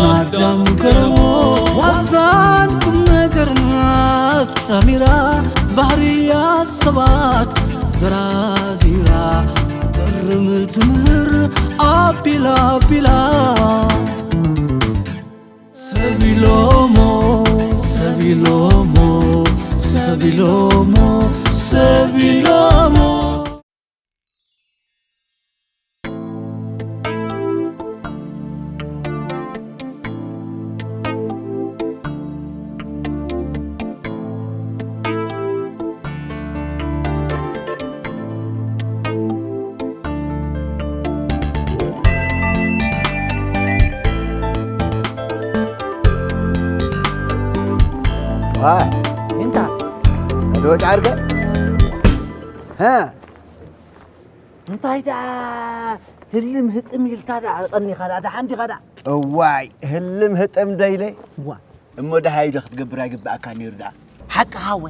ኣዳም ከረሞ ዋዛን ቁም ነገርና ኣጣሚራ፣ ባህርያት ሰባት ዘራዚራ፣ ጥርም ትምህር ኣቢላ ኣቢላ። ሰብ ኢሎሞ፣ ሰብ ኢሎሞ፣ ሰብ ኢሎሞ፣ ሰብ ኢሎሞ። ዋይ፣ እንታ፣ ዶ ጫርገ? ሀ? እንታይ ደኣ ህልም ህጥም ኢልካ ደኣ ቀኒኻ ደኣ፣ ደሓን ዲኻ ደኣ? እዋይ፣ ህልም ህጥም ደይለ። እዋ። እሞ ደሃይ ዶ ክትገብር ኣይግብኣካ ነይሩ ደኣ? ሓቅኻ ወ።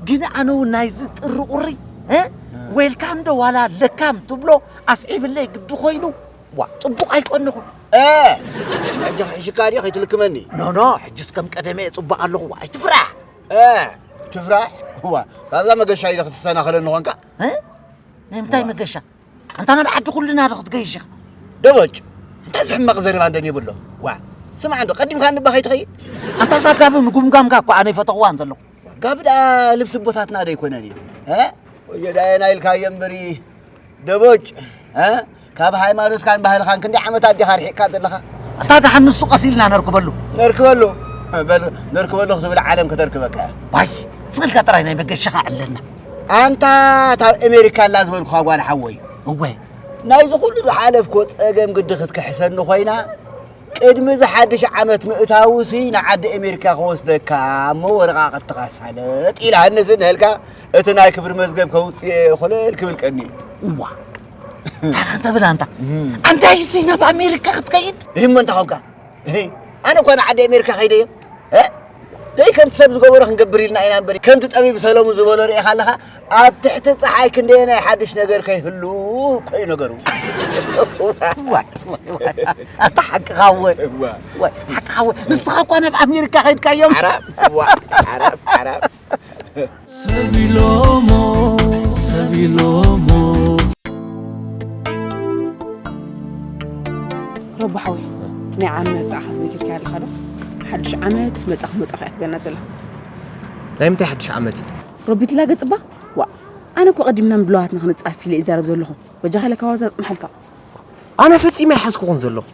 ግን ኣነ እውን ናይዚ ጥሪ ቁሪ፣ እ? ዌልካም ዶ ዋላ ለካም ትብሎ ኣስዒብለይ ግዲ ኮይኑ፣ ዋ፣ ጽቡቕ ኣይቀንኹን። እ፣ ሕጂ ክሕሽካ ድየ ከይትልክመኒ? ኖ፣ ኖ፣ ሕጅስ ከም ቀደመ እየ ጽቡቕ ኣለኹ፣ ዋ፣ ኣይትፍራሕ። እ፣ ትፍራሕ? ዋ፣ ካብዛ መገሻ ኢለ ክትሰናኸለኒ ኾንካ? እ? ናይ ምንታይ መገሻ? ኣንታ ናብ ዓዲ ኩልና ዶ ክትገይሽ ኢኻ? ደቦጭ፣ እንታይ ዝሕመቕ ዘረባ እንደን የብሎ? ዋ፣ ስማዕ እንዶ፣ ቀዲምካ እንባ ከይትኸይድ። ኣንታ እዛ ጋቢ ምጉምጋምካ እኮ ኣነ ይፈተኽዋን ዘለኹ። ጋቢ ደኣ ልብሲ ቦታትና ዶ ኣይኮነን እዩ? እ? ወዮ ደኣ የና ኢልካዮ እምበሪ፣ ደቦጭ፣ እ? ካብ ሃይማኖትካን ባህልኻን ክንደይ ዓመታት ዲኻ ርሒቕካ ዘለኻ? ኣታ ደሓን ንሱ ቀስ ኢልና ነርክበሉ። ነርክበሉ? በል፣ ነርክበሉ ክትብል ዓለም ከተርክበካ እያ። ዋይ፣ ስቕ ኢልካ ጥራይ ናይ መገሻኻ ዕለና። ኣንታ እታ ኣብ ኣሜሪካ ኣላ ዝበልኩኻ ጓል ሓወይ። እወ። ናይዚ ኩሉ ዝሓለፍኮ ጸገም ግዲ ክትክሕሰኒ ኮይና፣ ቅድሚ እዚ ሓድሽ ዓመት ምእታውሲ ንዓዲ ኣሜሪካ ክወስደካ እሞ ወረቓቕትኻ ሳለጥ ኢላሃንሲ እንሀልካ፣ እቲ ናይ ክብሪ መዝገብ ከውጽኤ ኮለል ክብል ቀኒ። እዋ። እንታይ ከተብል ኣንታ? ኣንታይ ሲ ናብ ኣሜሪካ ክትከይድ? ይህሞ እንታይ ኾንካ? ኣነ እኳ ንዓዲ ኣሜሪካ ከይደ እየ። እ? ደይ ከምቲ ሰብ ዝገበሮ ክንገብር ኢልና ኢና እምበር፣ ከምቲ ጠቢብ ሰለሙን ዝበሎ ርኢኻ ኣለኻ፣ ኣብ ትሕቲ ጸሓይ ክንደየናይ ሓድሽ ነገር ከይህሉ እኮ እዩ ነገሩ። ዋይ፣ ዋይ፣ ዋይ። ኣታ ሓቅኻ እወ። እዋ። ዋይ፣ ሓቅኻ እወ። ንስኻ እኳ ናብ ኣሜሪካ ከይድካዮም። ዓራብ፣ እዋ፣ ዓራብ፣ ዓራብ። ሰብ ኢሎሞ፣ ሰብ ኢሎሞ። ረቡ ሓወይ፣ ናይ ዓሚ መብጻዕኻ ዘኪርካያ ኣለኻ ዶ? ሓድሽ ዓመት መጻ ክመጻ እያ ትብለና ዘላ። ናይ ምንታይ ሓድሽ ዓመት እዩ? ረቢ ትላገጽ እባ። ዋእ፣ ኣነ እኮ ቀዲምና ምድላዋትና ክንጻፍ ኢለ ይዛረብ ዘለኹ። በጃኻ ኢለ ካብ ዋዛ ጽንሓልካ። ኣነ ፈጺመ ኣይሓዝኩኹን ዘለኹ።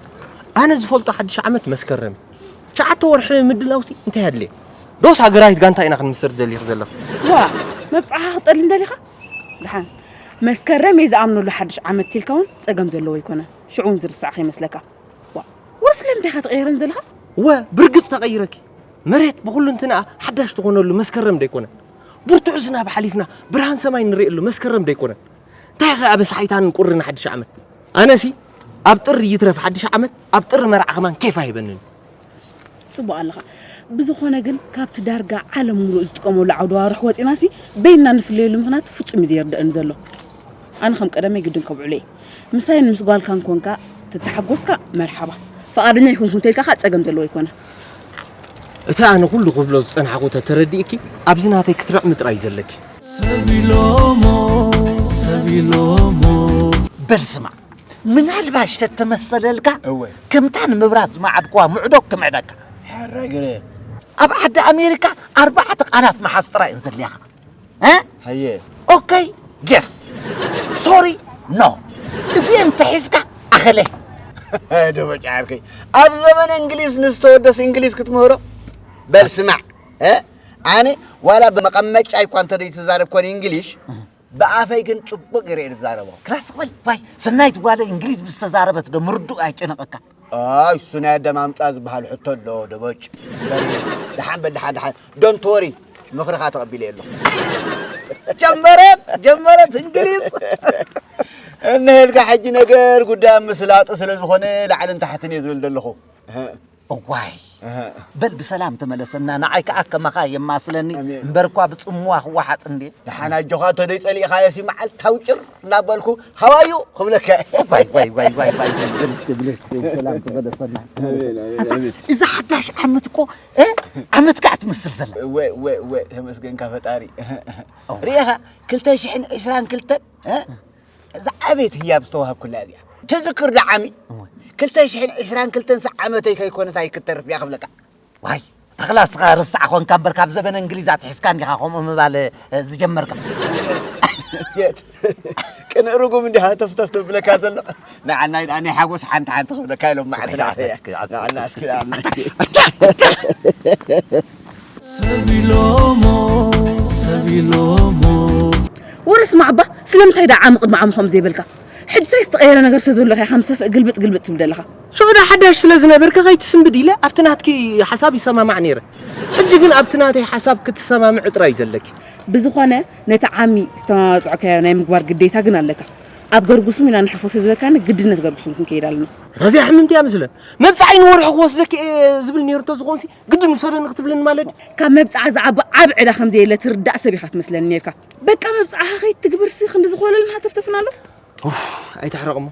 ኣነ ዝፈልጦ ሓድሽ ዓመት መስከረም እዩ። ትሽዓተ ወርሒ ምድላውሲ እንታይ ኣድልየ? ዶስ ሃገራዊት ጋንታ ኢና ክንምስርት ደሊኺ ዘለኺ? ዋእ፣ መብጻዕኻ ክትጠልም ደሊኻ? ደሓን መስከረም እየ ዝኣምነሉ ሓድሽ ዓመት ኢልካ እውን ጸገም ዘለዎ ኣይኮነን። ሽዑ እውን ዝርሳዕ ከይመስለካ። ዋእ፣ ወረ ስለምንታይ ኢኻ ትቕየረን ዘለኻ? እወ፣ ብርግጽ ተቐይረኪ። መሬት ብኹሉ እንትንኣ ሓዳሽ ትኾነሉ መስከረም ዶ ኣይኮነን? ብርቱዕ ዝናብ ሓሊፍና ብርሃን ሰማይ ንርእየሉ መስከረም ዶ ኣይኮነን? እንታይ ኢኺ ኣበሳሒታንን ቁርን ሓድሽ ዓመት? ኣነሲ ኣብ ጥሪ ይትረፍ ሓድሽ ዓመት፣ ኣብ ጥሪ መርዓ ከማን ኬፍ ኣይህበንን እዩ። ጽቡቕ ኣለኻ። ብዝኾነ ግን ካብቲ ዳርጋ ዓለም ሙሉእ ዝጥቀመሉ ዓውደ ኣዋርሕ ወጺናሲ በይንና ንፍለየሉ ምኽንያት ፍጹም እዩ ዘየርድኣኒ ዘሎ። ኣነ ከም ቀደመይ ግድን ከብዕሎ እየ። ምሳይን ምስ ጓልካን ኮንካ ተተሓጎስካ መርሓባ። ፍቓደኛ ኣይኮንኩን ተልካ ከኣ ጸገም ዘለዎ ኣይኮነን። እቲ ኣነ ኩሉ ክብሎ ዝጸናሕኩ ተተረዲእኪ ኣብዚ ናተይ ክትርዕሚ ጥራይ ዘለኪ። ሰብ ኢሎሞ ሰብ ኢሎሞ። በል ስማዕ፣ ምናልባሽ ተተመሰለልካ እወ። ከምታ ንምብራት ዝመዓድኩዋ ምዕዶ ክምዕደካ። ሕራይ ገለ። ኣብ ዓዲ ኣሜሪካ ኣርባዕተ ቃላት መሓዝ ጥራይ እየን ዘድልያኻ። እ? ሃየ። ኦከይ፣ የስ። ሶሪ፣ ኖ። እዚአን ተሒዝካ ኣኸለ። ደበጫ ዓርከይ፣ ኣብ ዘመነ እንግሊዝ ንዝተወደስ እንግሊዝ ክትምህሮ? በል ስማዕ፣ እ? ኣነ ዋላ ብመቐመጫ እኳ እንተ ዘይተዛረብኮን እንግሊሽ፣ ብኣፈይ ግን ጽቡቕ ገይረ እየ ዝዛረቦ። ክላስ በል፣ ባይ፣ ሰናይት ጓለይ እንግሊዝ ምስ ተዛረበት ዶ ምርድኡ ኣይጨነቐካ? ኣይ፣ እሱ ናይ ኣዳም ኣምጻ ዝበሃል ሕቶ ኣሎ፣ ደበጭ። በል፣ ደሓን በል፣ ደሓን፣ ደሓን። ዶንት ወሪ፣ ምኽርኻ ተቐቢለ ኣለኹ። ጀመረት፣ ጀመረት እንግሊዝ። እንሄልካ ሕጂ ነገር ጉዳይ ምስላጡ ስለ ዝኾነ ላዕልን ታሕትን እየ ዝብል ዘለኹ። እዋይ፣ በል ብሰላም ተመለሰና። ንዓይ ከኣ ከማኻ የማስለኒ። ኣሜን። እምበር እኳ ብጽምዋ ክወሓጥ እንዴ። ደሓን ኣጆኻ፣ ተደይ ጸሊእኻዮ ሲ መዓልቲ ታውጭር እናበልኩ ሃዋዩ ክብለካ። ዋይ፣ ዋይ፣ ዋይ፣ ዋይ፣ ዋይ፣ በል እስኪ፣ በል እስኪ፣ ብሰላም ተመለሰና። ኣሜን፣ ኣሜን፣ ኣሜን። እዛ ሓዳሽ ዓመት እኮ፣ እ? ዓመት ከኣ ትመስል ዘላ። እወ፣ እወ፣ እወ፣ ተመስገንካ ፈጣሪ። ኦ። ርኢኻ፣ ክልተ ሽሕን ዕስራን ክልተን፣ እ? እዛ ዓበይቲ ህያብ ዝተዋሃብኩላ እዚኣ። ትዝክር ዳዓሚ? እወ። ክልተ ሽሕን ዕስራን ክልተን ሰ ዓመተይ ከይኮነት ኣይክተርፍ እያ ክብለካ። ዋይ፣ ተኽላ እስኻ ርሳዕ ኾንካ እምበር ካብ ዘበነ እንግሊዝ ኣትሒዝካ እንዲኻ ከምኡ ምባል፣ እ፣ ዝጀመርካ። የት? ቅንእ ርጉም እንዲኻ ተፍተፍ ተብለካ ዘሎ። ንዓናይ ደኣ ናይ ሓጎስ ሓንቲ ሓንቲ ክብለካ ኢሎም መዓልቲ ዓስኪ፣ ናተይ። ዓስኪ፣ ዓስኪ። ንዓና እስኪ ደኣ። ሰቢሎሞ፣ ሰቢሎሞ። ወረ ስማዕ እባ፣ ስለምንታይ ደኣ ዓሚ ቅድሚ ዓሚ ከምኡ ዘይበልካ? ሕጂ እንታይ ዝተቐየረ ነገር ስለ ዘሎ ኢኻ ከም ሰፍእ ግልብጥ ግልብጥ ትብል ዘለኻ? ሽዑ ደኣ ሓዳሽ ስለ ዝነበርኪ ከይትስንብድ ኢለ ኣብቲ ናትኪ ሓሳብ ይሰማማዕ ነይረ። ሕጂ ግን ኣብቲ ናተይ ሓሳብ ክትሰማምዒ ጥራይ እዩ ዘለኪ። ብዝኾነ ነቲ ዓሚ ዝተመባጽዕካዮ ናይ ምግባር ግዴታ ግን ኣለካ። ኣብ ገርጉስም ኢና ንሕልፎ ስለ ዝበልካኒ ግድነት ገርጉስም ክንከይድ ኣለና። እታ እዚኣ ሕምምቲ እያ መስለን። መብጽዓይ ንወርሒ ክወስደኪ እየ ዝብል ነይሩ ተዝኾንሲ ግድን ውሰደኒ ክትብለኒ ማለት ድዩ? ካብ መብጽዓ ዝዓቢ ዓቢ ዕዳ ከም ዘየለ ትርዳእ ሰብ ኢኻ ትመስለኒ ነይርካ። በቃ መብጽዓኻ ከይትግብርሲ ክንዲ ዝኾለልና ሃተፍተፍና ኣሎ። ኡፍ፣ ኣይትሕረቕ እሞ።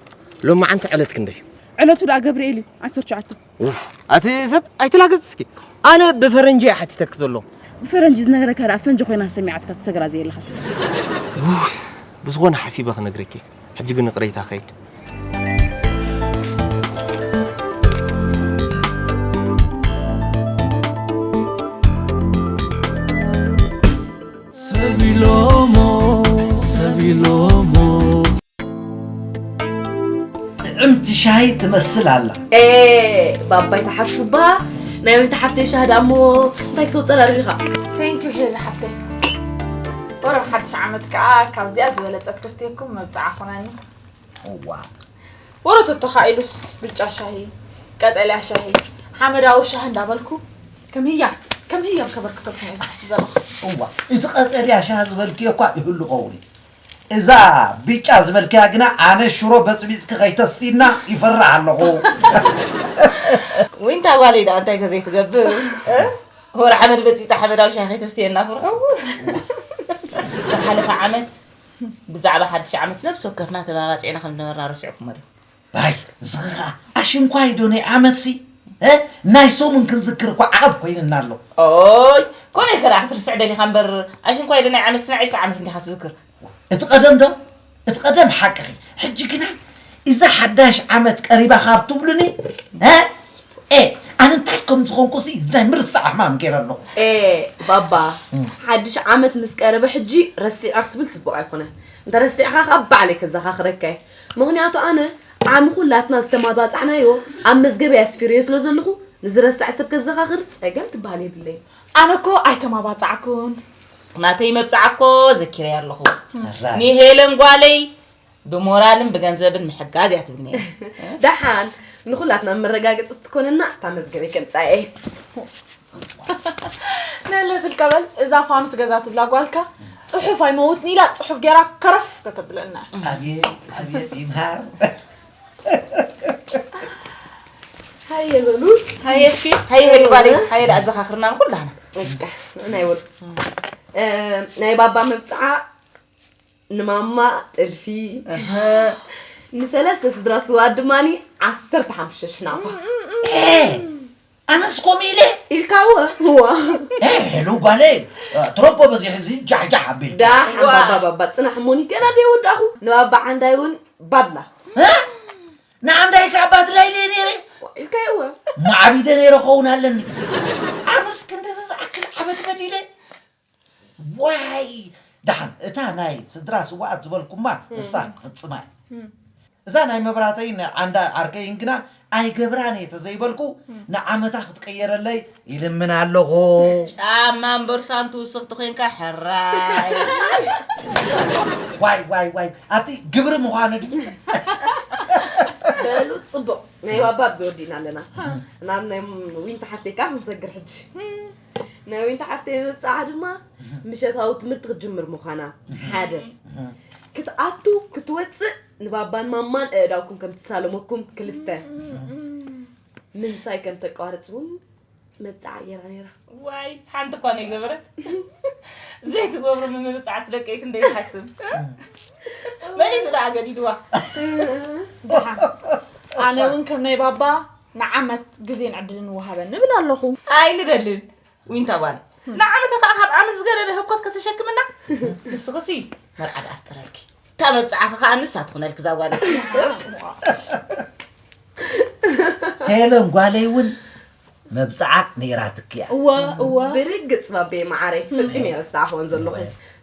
ሎማዓንቲ ዕለት ክንደይ እዩ? ዕለቱ ደኣ ገብርኤል እዩ፣ ዓሰርተ ትሽዓተ። ኡፍ፣ ኣቲ ሰብ ኣይትላገጽ እስኪ። ኣነ ብፈረንጂ እየ ሓቲተኪ ዘለኹ። ብፈረንጂ ዝነግረካ ደኣ ፈንጂ ኮይና ሰሚዓትካ ትሰግራ ዘየለኻ። ኡፍ፣ ብዝኾነ ሓሲበ ክነግረኪ እየ። ሕጂ ግን ይቕሬታ ከይድ። ሰቢሎሞ፣ ሰቢሎሞ። ጥዕምቲ ሻሂ ትመስል ኣላ። ኤ፣ ባባይ ተሓፍባ፣ ናይ ወይንቲ ሓፍተይ ሻሂ ደኣ እሞ እንታይ ክተውፀላ ርኢኻ? Thank you ሄሪ ሓፍተይ። ወረ ሓድሽ ዓመት ከኣ ካብዚኣ ዝበለጸት ከስትየኩም መብጽዓ ኾነኒ። እዋ። ወረ ተተኻኢሉስ ብጫ ሻሂ፣ ቀጠልያ ሻሂ፣ ሓመዳዊ ሻሂ እንዳበልኩ ከም ህያብ፣ ከም ህያብ ከበርክተልኩም እየ ዝሓስብ ዘለኹ። እዋ፣ እቲ ቀጠልያ ሻሂ ዝበልክዮ እኳ ይህሉ ኸውን እዩ። እዛ ብጫ ዝበልክያ ግና ኣነ ሽሮ በጽቢጽኪ ከይተስቲና ይፈርሕ ኣለኹ። ወይ እንታ ጓለይ ደኣ እንታይ ከ ዘይትገብር? ወረ ሓመድ በጽቢጻ ሓመዳዊ ሻሂ ከይተስትየና ፍርሑ። ዝሓለፈ ዓመት ብዛዕባ ሓድሽ ዓመት ነብሲ ወከፍና ተባባጺዕና ከም ዝነበርና ረሲዕኩሞ ድዩ? ኣይ፣ እዚ ኸኣ ኣሽንኳይ ዶ ናይ ዓመትሲ? እ? ናይ ሰሙን ክንዝክር እኮ ዓቐብ ኮይንና ኣሎ። ኦይ፣ ኮነ ኢልካ ደኣ ክትርስዕ ደሊኻ እምበር፣ ኣሽንኳይ ዶ ናይ ዓመትሲ ናይ ዕስራ ዓመት እንዲኻ ትዝክር? እቲ ቀደም ዶ? እቲ ቀደም ሓቅኺ። ሕጂ ግና እዛ ሓዳሽ ዓመት ቀሪባ ካብ ትብሉኒ፣ እ? ኤ፣ ኣነ እንታይ ከም ዝኾንኩሲ ናይ ምርሳዕ ሕማም ገይረ ኣለኹ። ኤ፣ ባባ፣ እም። ሓድሽ ዓመት ምስ ቀረበ ሕጂ ረሲዐ ክትብል ጽቡቕ ኣይኮነን። እንተ ረሲዕኻ ካብ ባዕለይ ከዘኻኽረካ እየ። ምኽንያቱ ኣነ ዓሚ ኩላትና ዝተማባጻዕናዮ ኣብ መዝገበይ ኣስፊረዮ ስለ ዘለኹ፣ ንዝረስዕ ሰብ ከዘኻኽር ጸገም ትበሃል የብለይን። ኣነ እኮ ኣይተማባጻዕኩን። ናተይ መብጽዓ እኮ ዘኪረያ ኣለኹ። ሕራይ። ንሄለን ጓለይ ብሞራልን ብገንዘብን ምሕጋዝ እያ ትብል ነይራ። ደሓን፣ ንኹላትና መረጋገጺ ትኮነና እታ መዝገበይ ከምጻእ እየ። ነለ ትልቀበል፣ እዛ ፋኑስ ገዛ ትብላ ጓልካ፣ ጽሑፍ ኣይመውትን ኢላ፣ ጽሑፍ ገይራ ከረፍ ከተብለና። ኣብየት፣ ኣብየት ይምሃር። ሃየ በሉ። ሃየ እስኪ፣ ሃየ ሄሉ ጓለይ፣ ሃየ ደኣ ኣዘኻኽርና ንኹላህና። በቃ፣ ንዕና ይበሉ። እ፣ ናይ ባባ መብጽዓ ንማማ ጥልፊ፣ ኣሃ። ንሰለስተ ስድራ ስውኣት ድማኒ ዓሰርተ ሓሙሽተ ሽሕ ናፋ። ኤ፣ ኣነስ ከምኡ ኢለ? ኢልካዎ? እዋ። ኤ፣ ሄሉ ጓለይ፣ ትረቦ በዚሑ እዚ ጃሕጃሕ ኣቢል። ዳሕ፣ እዋ። ኣምባባ ባባ፣ ጽናሕ እሞኒ፣ ገና ደይወዳእኹ። ንባባ ዓንዳይ እውን ባድላ። እ? ንዓንዳይ ከኣ ባድላ ኢለ ነይረ። ኢልካዮ እወ። ማዕቢደ ነይረ ክኸውን ኣለኒ። ኣነስ ክንድዚ ዝኣክል ዓመት በዲለ። ዋይ! ደሓን፣ እታ ናይ ስድራ ስውኣት ዝበልኩማ፣ እም። ንሳ ክፍጽማ እየ። እም። እዛ ናይ መብራተይን ናይ ዓንዳ ዓርከይን ግና ኣይገብራን እየ ተዘይበልኩ፣ እም። ንዓመታ ክትቀየረለይ ይልምን ኣለኹ። ጫማን ቦርሳን ትውስኽ ተኾይንካ ሕራይ። ዋይ፣ ዋይ፣ ዋይ፣ ኣቲ ግብሪ ምዃኑ ድዩ? በሉ፣ ጽቡቕ። ናይ ባባ ኣብዚ ወዲእና ኣለና። እም። ናብ ናይ ዊንታ ሓፍተይ ከኣ ክንሰግር ሕጂ። ናይ ዊንታ ሓፍተይ መብጽዓ ድማ ምሸታዊ ትምህርቲ ክትጅምር ምዃና፣ ሓደ። ክትኣቱ፣ ክትወጽእ፣ ንባባን ማማን ኣእዳውኩም ከም ትሳለመኩም፣ ክልተ። ምምሳይ ከም ተቋርጽ እውን መብጽዓ ገይራ ነይራ። ዋይ ሓንቲ እኳ ነይገበረት ዘይትገብሩ ምምብጻዕቲ ደቀይ ክንደይ ትሓስብ። መሊሱ ደኣ ገዲድዋ። ደሓን ኣነ እውን ከም ናይ ባባ ንዓመት ግዜን ዕድልን ወሃበኒ እብል ኣለኹ። ኣይንደልን ዊንታ ጓል ንዓመተ ከዓ ካብ ዓመት ዝገደደ ህኮት ከተሸክምና። ንስኽሲ መርዓ ደኣ ፍጠረልኪ እታ መብፅዓኺ ከዓ ንሳ ትኹነልኪ እዛ ጓል። ሄለን ጓለይ እውን መብፅዓ ነይራትኪ እያ። እወ እወ ብርግፅ ባቤ መዓረይ ፈፂመ እየ ረሳዕኽወን ዘለኹ።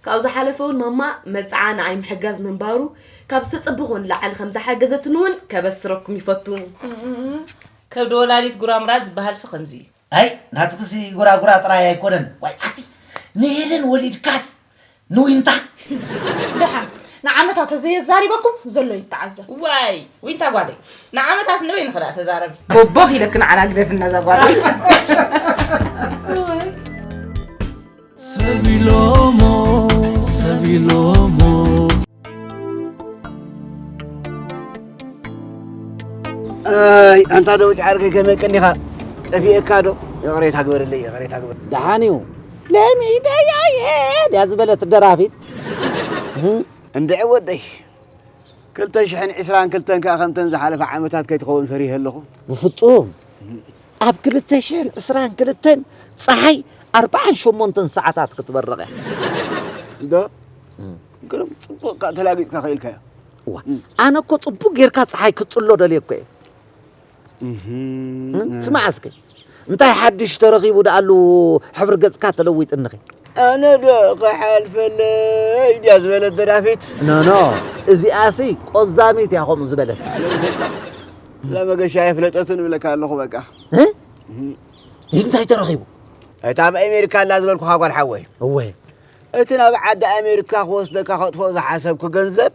ካብኡ ዝሓለፈ እውን ማማ መብፅዓ ንዓይ ምሕጋዝ ምንባሩ ካብ ዝተፀበኹ ንላዕሊ ከም ዝሓገዘትኒ እውን ከበስረኩም ይፈቱ። ከብዲ ወላዲት ጉራምራ ዝበሃልሲ ከምዚ እዩ። ኣይ ናትክሲ ጉራጉራ ጥራይ ኣይኮነን ዋይ ኣቲ ንሄለን ወሊድካስ ንዊንታ ደሓን ንዓመታ ተዘየዛሪበኩም ዘሎ ይተዓዘብ። ዋይ ዊንታ ጓለይ ንዓመታስ ንበይንኺ ደኣ ተዛረቢ። ቦቦ ኢለኪ ንዓና ግደፍና እዛ ጓለይ። ሰብ ኢሎሞ ሰብ ኢሎሞ ኣይ ኣንታ ዶ ጫርከይ ከመይ ቀኒኻ ጠፊኤካ ዶ? ይቕሬታ ግበርለይ ይቕሬታ ግበር። ደሓን እዩ። ለሚደያየ ድያ ዝበለት ደራፊት። እንድዒ ወደይ ክልተ ሽሕን ዕስራን ክልተን ከኣ ከምተን ዝሓለፋ ዓመታት ከይትኸውን ፈሪሀ ኣለኹ። ብፍጹም ኣብ ክልተ ሽሕን ዕስራን ክልተን ጸሓይ ኣርብዓን ሸሞንተን ሰዓታት ክትበርቕ እያ። እንዶ ግርም ጽቡቕ ከኣ ተላጊጽካ ክኢልካዮ። እዋ ኣነ እኮ ጽቡቕ ጌርካ ጸሓይ ክትጽሎ ደልየ እኮ እየ። ስማዕ እስከ እንታይ ሓድሽ ተረኺቡ ደኣሉ ሕብሪ ገጽካ ተለዊጥንኺ? ኣነ ዶ ክሓልፈለይ ድያ ዝበለት ደራፊት? ኖኖ እዚኣሲ ቆዛሚት እያ ከምኡ ዝበለት። እዛ መገሻ የፍለጠትን እብለካ ኣለኹ በቃ። እንታይ ተረኺቡ? እታ ኣብ ኣሜሪካ ኣላ ዝበልኩኻ ጓል ሓወይ። እወ እቲ ናብ ዓዲ ኣሜሪካ ክወስደካ ከጥፍኦ ዝሓሰብኩ ገንዘብ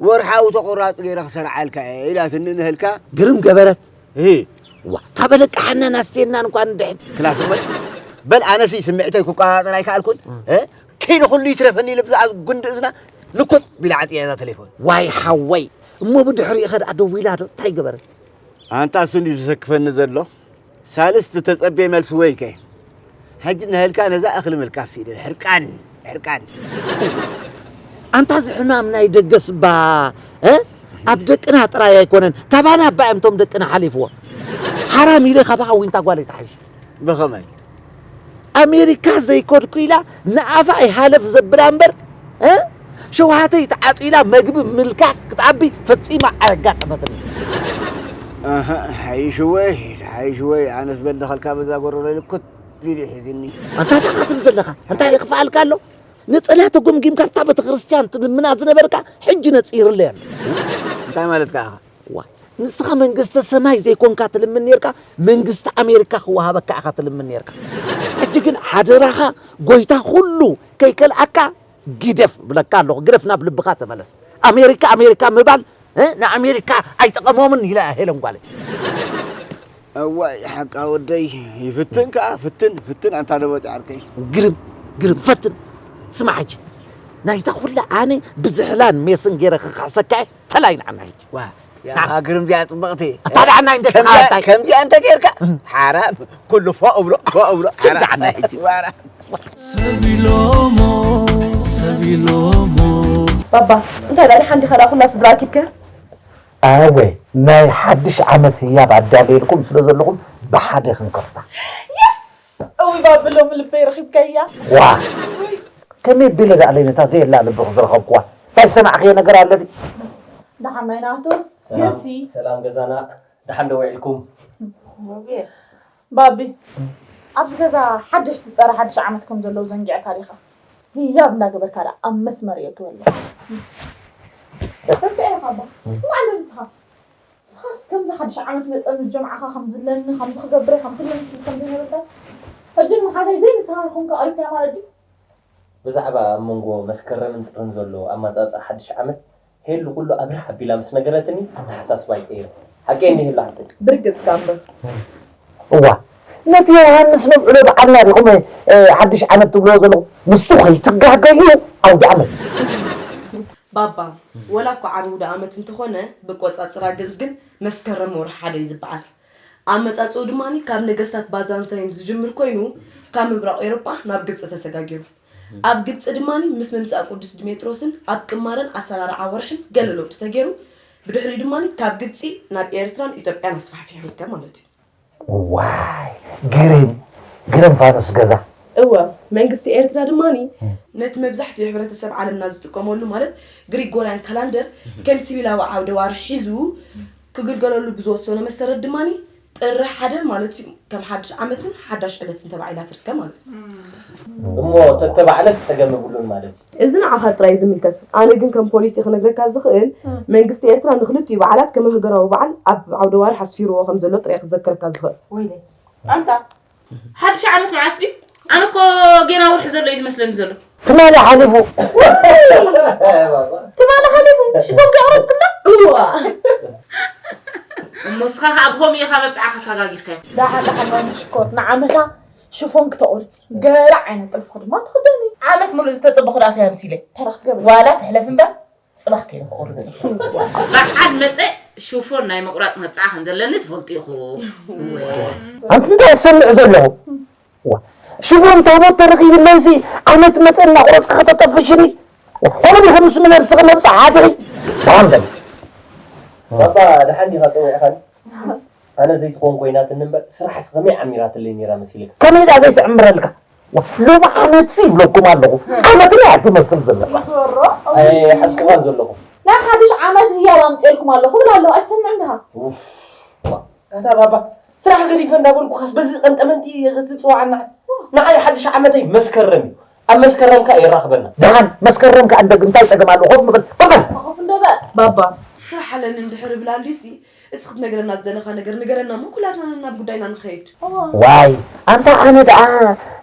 ወርሓዊ ተቑራፂ ገይረ ክሰርዓልካ እየ ኢላትኒ ንህልካ ግርም ገበረት ዋ ካብ ኣለቃሓናን ኣስቴናን እኳ ንድሕን ክላስ እሞ በል ኣነሲ ስምዕተይ ክቆፃፀር ኣይከኣልኩን እ? ከይደ ኩሉ ይትረፈኒ ኢለ ብዛኣ ጉንዲ እዝና ልኩጥ ቢላ ዓፅያ እዛ ቴሌፎን ዋይ ሓወይ እሞ ብድሕሪኡ ከ ደኣ ደዊላ ዶ እንታይ ገበረ ኣንታ እሱ እንድዩ ዘሰክፈኒ ዘሎ ሳልስቲ ተጸቤ መልሲ ወይከ ሕጂ ንህልካ ነዛ እኽሊ ምልካፍ ሲደ ሕርቃን ሕርቃን ኣንታ እዚ ሕማም ናይ ደገስ ባ እ? ኣብ ደቅና ጥራይ ኣይኮነን ካባና ኣባ እዮም ቶም ደቅና ሓሊፍዎ ሓራም ኢለ ካባኻ ዊንታ ጓለይ ትሓይሽ ብኸመይ ኣሜሪካ ዘይከድኩ ኢላ ንኣፋ ኣይሃለፍ ዘብላ እምበር እ? ሸውሃተይ ተዓጺላ መግቢ ምልካፍ ክትዓቢ ፈጺማ ኣያጋጠመትኒ። ኣሃ፣ ሓይሽወይ፣ ሓይሽወይ፣ ኣነስ በል ደኸልካ በዛ ጎረሮ ኢሉ ኩት ኢሉ ሒዝኒ። ኣንታ እንታይ ክትብል ዘለኻ? እንታይ ይኽፍኣልካ ኣሎ? ነጸላ ተጎምጊምካ ኣብታ ቤተክርስትያን ትልምና ዝነበርካ ሕጂ ነጺርለይ ኣሎ። እንታይ ማለትካ ኢኻ? ዋ ንስኻ መንግስተ ሰማይ ዘይኮንካ ትልምን ኔርካ መንግስቲ ኣሜሪካ ክወሃበካ ኢኻ ትልምን ኔርካ ሕጂ ግን ሓደራኻ ጎይታ ኩሉ ከይከልኣካ ግደፍ ብለካ ኣለኹ ግደፍ ናብ ልብኻ ተመለስ ኣሜሪካ ኣሜሪካ ምባል ንኣሜሪካ ኣይጠቐሞምን ኢላ እያ ሄለን ጓለይ እዋይ ሓቃ ወደይ ይፍትን ከዓ ፍትን ፍትን ኣንታ ደቦጭ ዓርከይ ግርም ግርም ፈትን ስማ ሕጂ ናይዛ ኩላ ኣነ ብዝሕላን ሜስን ገይረ ክኽሕሰካ እየ ተላይ ንዓና ሕጂ ዋ ያኻ ግርም ዚኣ ጽብቕቲ ኣታ ደዓና እንደ ተኻታይ ከምዚኣ እንተ ጌርካ ሓራም ኩሉ ፎእ ብሎ ፎእ ብሎ ሓራም ደዓና ሕጂ ዋራ ሰብ ኢሎሞ ሰብ ኢሎሞ ባባ እንታይ ደኣ ሓንዲኻ ደኣ ኩላ ስድራ ኣኪብካ ኣወ ናይ ሓድሽ ዓመት ህያብ ኣዳለየልኩም ስለ ዘለኹም ብሓደ ክንከፍታ የስ እዊ ባብሎም ልበይ ረኺብካያ ዋ ከመይ ቢለ ደኣ ለይ ነታ ዘየላ ልብኹ ዝረኸብኩዋ እንታይ ዝሰማዕኽዮ ነገር ኣለኒ ደሓን ናይ ናቶስ ግንሲ ሰላም ገዛና ደሓን ዶ ውዒልኩም ባቢ ኣብዚ ገዛ ሓደሽቲ ፀረ ሓድሽ ዓመት ከም ዘለዉ ዘንጊዕካ ዲኻ ህያብ እንዳገበርካ ደኣ ኣብ መስመር የእትወለይ ረሲዐ ኢኻ እባ ስማዕ ኣሎ ንስኻ ንስኻስ ከምዚ ሓድሽ ዓመት መፀ ምስ ጀምዓኻ ከም ዝለኒ ከምዚ ክገብረ ከም ክለኒ ከም ዘይነበርካ ሕጂ ንመሓዛይ ዘይንስኻ ይኹንካ ቀሪብካዮ ማለት ድዩ ብዛዕባ ኣብ መንጎ መስከረምን ጥርን ዘሎ ኣመጻጽኣ ሓድሽ ዓመት ሄሉ ኩሉ ኣብርህ ኣቢላ ምስ ነገረትኒ ኣተሓሳስባይ ቀይረ። ሓቀይ እንዲ ሄሉ ሓፍተይ። ብርግጽካ እምበር። እዋ ነቲ ዮሃንስ ነብዕሎ በዓልና ዲኹም ሓድሽ ዓመት ትብልዎ ዘለኹም ንሱ ከይትጋገዩ ኣውዲ ዓመት። ባባ ወላ እኳ ዓቢ ኣውዲ ዓመት እንተኾነ ብቆጻጽራ ግእዝ ግን መስከረም ወርሒ ሓደ እዩ ዝበዓል። ኣመጻጽኡ ድማ ካብ ነገስታት ባዛንታይን ዝጅምር ኮይኑ፣ ካብ ምብራቕ ኤውሮጳ ናብ ግብጺ ተሰጋጊሩ። ኣብ ግብጺ ድማ ምስ ምምጻእ ቅዱስ ዲሜጥሮስን ኣብ ቅማረን ኣሰራርዓ ወርሕን ገለ ለውጢ ተገይሩ። ብድሕሪኡ ድማ ካብ ግብጺ ናብ ኤርትራን ኢትዮጵያን ኣስፋሕፊሑ ይርከብ ማለት እዩ። ዋይ ግርም ግርም ፋኑስ ገዛ። እወ፣ መንግስቲ ኤርትራ ድማ ነቲ መብዛሕትኡ ሕብረተሰብ ዓለምና ዝጥቀመሉ ማለት ግሪጎርያን ካላንደር ከም ሲቪላዊ ዓውደ ዋርሕ ሒዙ ክግልገለሉ ብዝወሰኖ መሰረት ድማ ጥሪ ሓደ ማለት እዩ ከም ሓድሽ ዓመትን ሓዳሽ ዕለትን ተባዒላ ትርከብ ማለት እዩ። እሞ ተተባዕለስ ጸገም የብሉን ማለት እዩ። እዚ ንዓኻ ጥራይ እዩ ዝምልከት። ኣነ ግን ከም ፖሊሲ ክነግረካ ዝኽእል መንግስቲ ኤርትራ ንክልቲኡ በዓላት ከም ሃገራዊ በዓል ኣብ ዓውደ ዋርሕ ኣስፊርዎ ከም ዘሎ ጥራይ ክዘክረካ ዝኽእል። ወይለይ ኣንታ ሓድሽ ዓመት መዓስ ድዩ? ኣነ እኮ ጌና ወርሒ ዘሎ እዩ ዝመስለኒ ዘሎ። ትማሊ ሓሊፉ። ትማሊ ሓሊፉ ሽፎን ከቕረጽኩላ? እዋ እሞ ስኻ ከኣ ብኸምኡ ኢኻ መብጽዓ ከሳጋጊርካዮ። ዳሓን ዳሓን ማሚ ሽኮር ንዓመታ ሽፎን ክተቑርጺ ገለ ዓይነት ጥልፍኺ ድማ ትኽደኒ። ዓመት ሙሉእ ዝተጸበኹ ደኣ እንታይ ኣምሲለ? ተረኽ ገብሪ። ዋላ ትሕለፍ እምበር ጽባሕ ከይደ ክቑርጽ እየ። በዓል መጸ ሽፎን ናይ ምቑራጽ መብጽዓ ከም ዘለኒ ትፈልጡ ኢኹም። እወ። ኣንቲ እንታይ ዝሰምዕ ዘለኹ? ዋ፣ ሽፎን ታቦት ተረኺብለይሲ ዓመት መጸ እናቑረጽ ከተጠፍሽኒ? ዋ፣ ኾነ ዲኺ ምስ ነብስኺ መብጽዓ ሓድሪ? ደሓን በሊ። ባባ ደሓን ዲኻ ጸዊዕኻኒ? ኣነ ዘይትኾን ኮይናትኒ እምበር ስራሕስ ከመይ ዓሚራትለይ ነይራ መሲልካ? ከመይ ደኣ ዘይትዕምረልካ? ዋ፣ ሎሚ ዓመትሲ ይብለኩም ኣለኹ። ዓመትና እያ ትመስል ዘለኻ። ኣይሓዝኩኻን ዘለኹ። ናይ ሓድሽ ዓመት ህያብ ኣምፅኤልኩም ኣለኹ እብል ኣለኹ። ኣይትሰምዕን ዲኻ? ኡፍ፣ ዋ፣ ኣታ ባባ ስራሕ ገዲፈ እንዳበልኩኻስ በዚ ቀንጠመንጢ ክትፅዋዓና? ንዓይ ሓድሽ ዓመተይ መስከረም እዩ። ኣብ መስከረም ከኣ የራኽበና። ደሓን መስከረም ከኣ እንደግ እንታይ ጸገም ኣለዎ? ኮፍ ንበል። ኮፍ በል። ኮፍ እንዶ በል። ባባ ስራሕ ኣለኒ እንድሕር እብል ኣልዩሲ፣ እቲ ክትነግረና ዝደለኻ ነገር ንገረና እሞ ኩላትና ናብ ጉዳይና ንኸይድ። ዋይ ኣንታ ኣነ ደኣ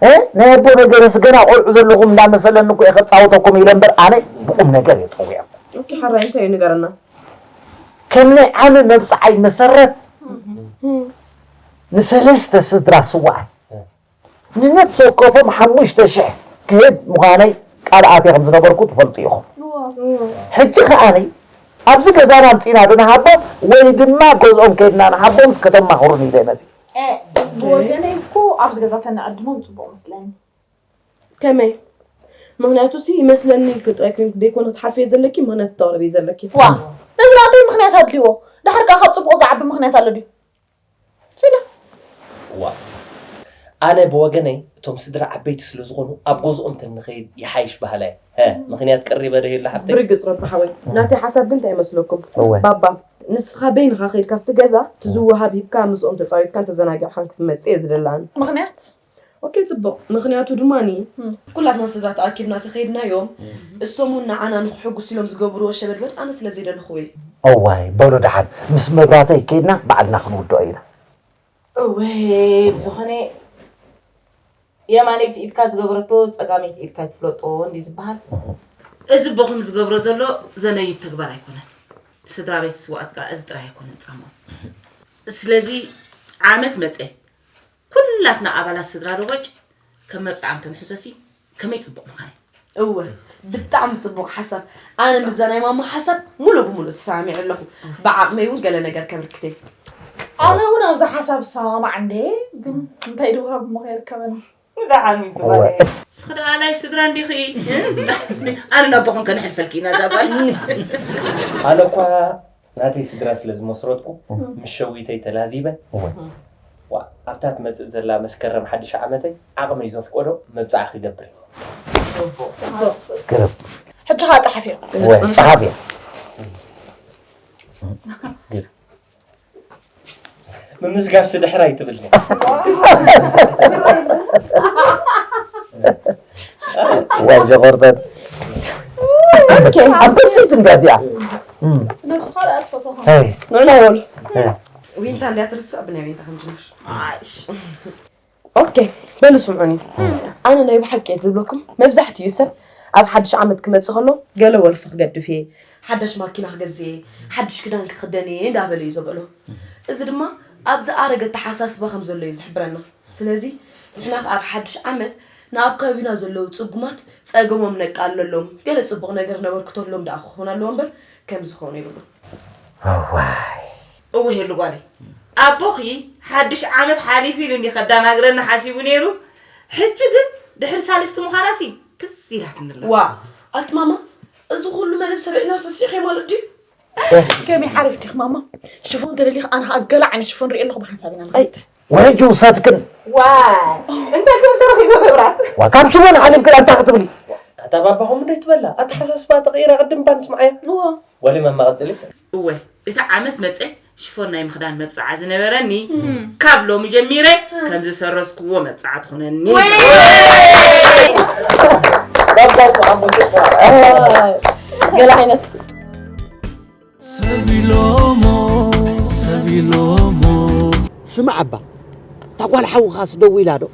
እ ናይ ኣቦ ነገርስ ገና ቆልዑ ዘለኹም እንዳመሰለኒ እኮ እየ ከጻውተኩም ኢለ እምበር ኣነ ብቁም ነገር እየ ጠዊዐኩም። ኦኬ ሓራይ እንታይ እዩ ንገረና። ከም ናይ ዓሚ መብጽዓይ መሰረት ንሰለስተ ስድራ ስውኣት ንነፍሲ ወከፎም ሓሙሽተ ሽሕ ክህብ ምዃነይ ቃል ኣትየ ከም ዝነበርኩ ትፈልጡ ኢኹም። ሕጂ ከኣ ኣብዚ ገዛና ኣምጺእና ዶ ንሃቦም ወይ ድማ ገዝኦም ከይድና ንሃቦምስ ከተማኽሩኒ ኢለ መጺእ። ብወገነይ እኮ ኣብዚ ገዛ ተንዕድሞም ጽቡቕ መስለኒ። ከመይ? ምኽንያቱ ሲ ይመስለኒ ኢልኪ ጥራይ ኮይንኪ ደይኮነ ክትሓልፍዮ ዘለኪ ምኽንያት ክተቕርብዮ ዘለኪ። ዋእ! ነዚ ደኣ እንታይ ምኽንያት ኣድልይዎ? ደሓር ከኣ ካብ ጽቡቕ ዝዓቢ ምኽንያት ኣሎ ድዩ? ስለ ዋእ! ኣነ ብወገነይ እቶም ስድራ ዓበይቲ ስለ ዝኾኑ ኣብ ገዝኦም ተንኸይድ ይሓይሽ በሃላይ እየ። ሀ፣ ምኽንያት ቀሪበ ዶ የለ ሓፍተይ? ብርግጽ ረቢ ሓወይ፣ ናተይ ሓሳብ ግን እንታይ ይመስለኩም? እወ። ባባ፣ ንስኻ በይንኻ ከይድካ ኣብቲ ገዛ እቲ ዝወሃብ ሂብካ ምስኦም ተጻዊትካን ተዘናጊዕካን ክትመጽእ እየ ዝደሊ ኣነ። ምኽንያት? ኦኬ ጽቡቕ፣ ምኽንያቱ ድማ ኩላትና ስድራ ተኣኪብና ተኸይድናዮም እሶም እውን ንዓና ንኽሕጉስ ኢሎም ዝገብርዎ ሸበድበድ ኣነ ስለ ዘይደለኹዎ እዩ። እዋይ በሉ ደሓን ምስ መብራህተይ ከይድና ባዕልና ክንውድኦ ኢና። እወ ብዝኾነ የማነይቲ ኢድካ ዝገበረቶ ጸጋመይቲ ኢድካ ኣይትፍለጦ እንዲ ዝበሃል። እዚ ቦኹም ዝገብሮ ዘሎ ዘነይት ተግባር ኣይኮነን። ስድራ ቤት ስውኣት ከኣ እዚ ጥራይ ኣይኮነን ጻምኦም። ስለዚ ዓመት መጸ ኩላትና ኣባላት ስድራ ደቦጭ ከም መብጽዓ እንተንሕዞሲ ከመይ ጽቡቕ ምዃነ። እወ ብጣዕሚ ጽቡቕ ሓሳብ። ኣነ ምስዛ ናይ ማማ ሓሳብ ሙሉእ ብሙሉእ ተሰማሚዐ ኣለኹ። ብዓቕመይ እውን ገለ ነገር ከብርክት እየ። ኣነ እውን ኣብዛ ሓሳብ እሰማማዕ እንድየ፣ ግን እንታይ ድውሃብ እሞ ከየርከበኒ። ንደሓን ይበል። እስኺ ደኣ ናይ ስድራ እንዲኺ። ኣነ ናቦኹም ከነሕልፈልኪ ኢና እዛ ጓል። ኣነ እኳ ናተይ ስድራ ስለ ዝመስረትኩ ምስ ሸዊተይ ተላዚበ ዋ ኣብታ ትመጽእ ዘላ መስከረም ሓድሽ ዓመተይ ዓቕመይ ዘፍቀዶ መብጽዓ ክገብር እየ። ግርም ሕጂ ኸኣ ጸሓፍዮ። ወ- ጸሓፍዮ። ምምዝጋብሲ ድሕር ኣይትብል። ዋይ ሸኾርተት ኣንበሲት እንዲያ እዚኣ ንዑ ናይ በሉ ዊንታ እንዲያ ትርስዕ ብናይ ዊንታ ክንጅምር ኦኬ በሉ ስምዑኒ ኣነ ናይ ብሓቂ እየ ዝብለኩም መብዛሕትኡ ሰብ ኣብ ሓድሽ ዓመት ክመፅእ ከሎ ገለ ወልፊ ክገድፍ እየ ሓዳሽ ማኪና ክገዝእ እየ ሓድሽ ክዳን ክኽደን እየ እንዳበለ እዩ ዘብዕሎ እዚ ድማ ኣብ ዝኣረገ ኣተሓሳስባ ከም ዘሎ እዩ ዝሕብረና ስለዚ ንሕና ከኣ ኣብ ሓድሽ ዓመት ንኣብ ከባቢና ዘለዉ ፅጉማት ፀገሞም ነቃልለሎም ገለ ፅቡቕ ነገር ነበርክተሎም ደኣ ክኾን ኣለዎ እምበር ከምዚ ክኾን የብሉን እዋይ እወ ሄሉ ጓለይ ኣቦኺ ሓድሽ ዓመት ሓሊፉ ኢሉ እንዲ ከዳናግረና ሓሲቡ ነይሩ። ሕጂ ግን ድሕሪ ሳልስቲ ምዃናሲ ትዝ ኢላትኒ ኣላ። ዋ ኣቲ ማማ፣ እዚ ኩሉ መደብ ሰሪዕና ሰሲዕኺ ማለት ድዩ? ከመይ ሓሪፍ ዲኺ ማማ? ሽፎን ተደሊኺ ኣነ ከዓ ገለ ዓይነት ሽፎን ሪኤ ኣለኹ ብሓንሳብ ኢና ንኸይድ። ወረጅ ውሳትክን። ዋይ እንታይ ክብል ተረኺቡ መብራት? ዋ ካብ ሽፎን ሓሊፍክን ኣንታ ክትብሊ። ኣታ ባባኹም እንደ ትበላ ኣተሓሳስባ ተቐይራ ቅድም እባ ንስምዓያ። እዋ። ወሊ መማ ቀጽሊ። እወ እቲ ዓመት መጸ ሽፎን ናይ ምኽዳን መብጽዓ ዝነበረኒ ካብ ሎሚ ጀሚረ ከም ዝሰረዝክዎ መብጽዓ ትኹነኒ። ገለ ዓይነት ሰቢሎሞ ሰቢሎሞ ስማዕ ኣባ እታ ጓል ሓውኻስ ደዊላ ዶ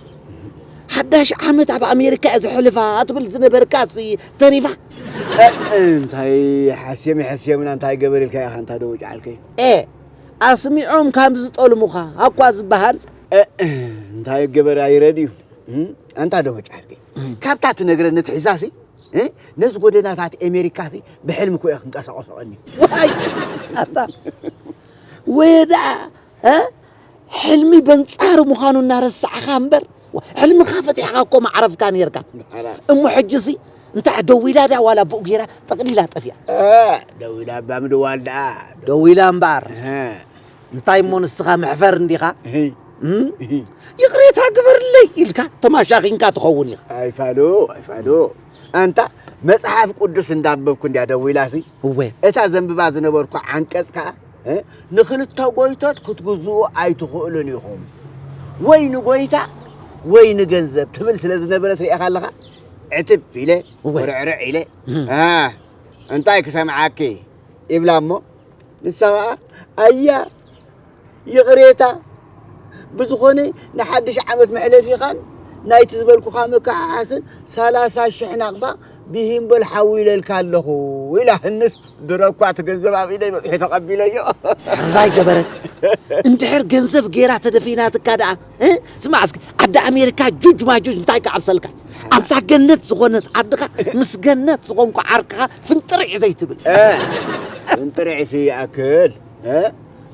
ሓዳሽ ዓመት ኣብ ኣሜሪካ እየ ዘሕልፋ ትብል ዝነበርካስ ተሪፋ እንታይ ሓስየም ይሕስየምና እንታይ ገበር ኢልካ ኢኻ እንታ ደወጭ ዓልከይ ኤ ኣስሚዖም ካብ ዝጠልሙኻ ኣኳ ዝበሃል እንታይ ገበር ኣይረድ እዩ ኣንታ ደወጭ ዓልከይ ካብታ ትነግረኒ ትሒዛሲ ነዚ ጎደናታት ኤሜሪካሲ ብሕልሚ ኮየ ክንቀሳቀሶ ቀኒ ዋይ ኣታ ወየ ደኣ ሕልሚ በንጻሩ ምዃኑ እናረሳዕኻ እምበር ሕልምኻ ፈቲሕኻ እኮ ማዕረፍካ ነርካ እሞ ሕጅሲ እንታይ ደዊላ ድያ ዋላ ብኡ ገይራ ጠቕሊላ ጠፊያ ደዊላ እባ ምድዋል ደኣ ደዊላ እምበኣር እንታይ እሞ ንስኻ መሕፈር እንዲኻ ይቕሬታ ግበርለይ ኢልካ ተማሻኺንካ ትኸውን ኢኻ ኣይፋሉ ኣይፋሉ ኣንታ መጽሓፍ ቅዱስ እንዳንበብኩ እንድያ ደዊላሲ እወ እታ ዘንብባ ዝነበርኩ ዓንቀጽ ከኣ ንኽልተ ጎይቶት ክትግዝኡ ኣይትኽእሉን ኢኹም ወይ ንጎይታ ወይ ንገንዘብ ትብል ስለ ዝነበረት ሪኢኻ ኣለኻ ዕትብ ኢለ ወርዕርዕ ኢለ እንታይ ክሰምዓኪ ይብላ እሞ ንሳ ኸዓ ኣያ ይቕሬታ ብዝኾነ ንሓድሽ ዓመት መሕለፊኻን ናይቲ ዝበልኩኻ መከሓሓስን ሰላሳ ሽሕ ናቕፋ ብሂምበል ሓዊለልካ ኣለኹ ኢላ ህንስ ድሮ እኳ እቲ ገንዘብ ኣብ ኢደይ በፂሑ ተቐቢለዮ ሕራይ ገበረት እንድሕር ገንዘብ ገይራ ተደፊናትካ ደኣ ስማዕ እስኪ ዓዲ ኣሜሪካ ጁጅ ማጁጅ እንታይ ክዓብሰልካ ኣብዛ ገነት ዝኾነት ዓድኻ ምስ ገነት ዝኾንኩ ዓርክኻ ፍንጥርዕ ዘይትብል ፍንጥርዕ ሲ ይኣክል